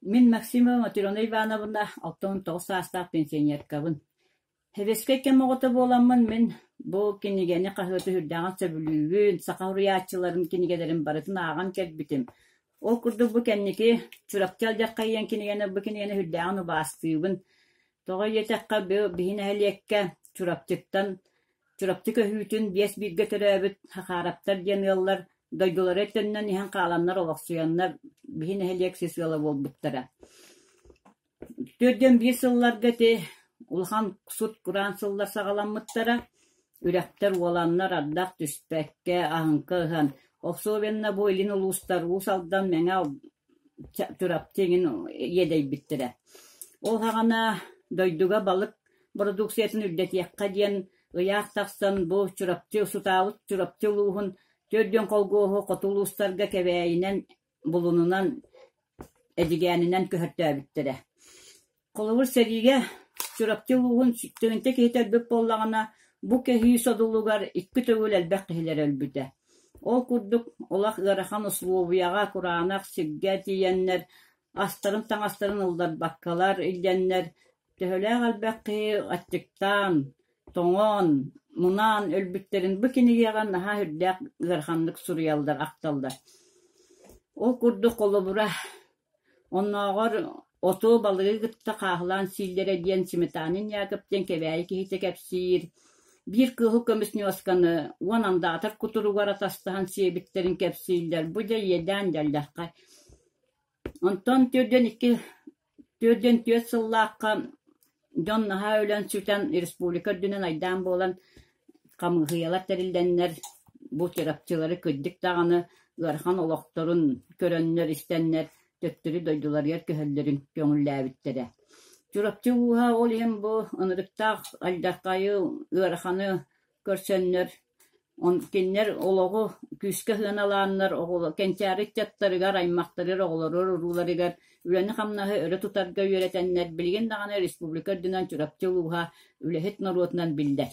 Мин Максимова Матрена Ивановна 69 саастаах пенсионеркабын. Сэбиэскэй кэм оҕото буоламмын мин бу кинигэни хаһыаты сүрдээҕин сөбүлүүбүн, саха суруйааччыларын кинигэлэрин барытын ааҕан кэлбитим. Ол курдук бу кэнники Чурапчы алдьархайыан кинигэни бу кинигэни сүрдээҕин убаастыыбын. Тоҕо диэтэххэ бу биһи нэһилиэккэ Чурапчыттан Чурапчы көһүүтүн биэс бииргэ төрөөбүт Хахаараптар диэн ыаллар дойдулара төннөн иһэн хааланнар олохсуйаннар биһи нэһилиэк сис ыала буолбуттара. 41 сылларга ити улахан сут-кураан сыллар саҕаламмыттара. Үрэхтэр уоланнар ардах түспэккэ, аһыҥка ыһан, особенно бу илин улуустар Уус Алдан, Мэҥэ Чурапчы эҥин иэдэйбиттэрэ. Ол саҕана дойдуга балык бородууксуйатын үрдэтиэххэ диэн ыйаах тахсан, бу Чурапчы сутаабыт Чурапчы улууһун 40 холкуоһу хоту улуустарга Кэбээйинэн, Булунунан, Эдьигээнинэн көһөртөөбүттэрэ. Холобур, сэриигэ Чурапчы улууһун тыһыынча киһитэ өлбүт буоллаҕына, бу кэһии содулугар икки төгүл элбэх киһилэрэ өлбүтэ. Ол курдук олох ыарахан усулуобуйаҕа кураанах сиргэ тиийэннэр, астарын-таҥастарын ылларбаккалар илдьэннэр, төһөлөөх элбэх киһи аччыктаан, тоҥон, мунаан өлбүттэрин бу кинигэҕэ наһаа сүрдээх ыараханнык суруйаллар, ахталлар. Ол курдук холобура Оннооҕор оту, балыгы кытта хааһылаан сииллэрэ диэн Сметанин Яков диэн Кэбээйи киһитэ кэпсиир. Биир кыһыл көмүс ньуосканы уон андаатар кутуругар атастаһан сиэбиттэрин кэпсииллэр. Бу дьэ иэдээн дьаллахха. Онтон 42 44 сыллаахха Дьон наһаа өлөн-сүтэн, республика үрдүнэн айдаан буолан, хамыыһыйалар тэриллэннэр, бу чурапчылары кырдьык даҕаны ыарахан олохторун көрөннөр-истэннэр төттөрү дойдуларыгар көһөллөрүн көҥүллээбиттэрэ. Чурапчы ууһа ол иһин бу ынырыктаах алдьархайы, ыараханы көрсөннөр Кинилэр олоҕу күүскэ сыаналааннар, кэнчээри ыччаттарыгар, аймахтарыгар, оҕолоругар, урууларыгар үлэни-хамнаһы өрө тутарга үөрэтэннэр, билигин даҕаны республика үрдүнэн Чурапчы улууһа үлэһит норуотунан биллэр.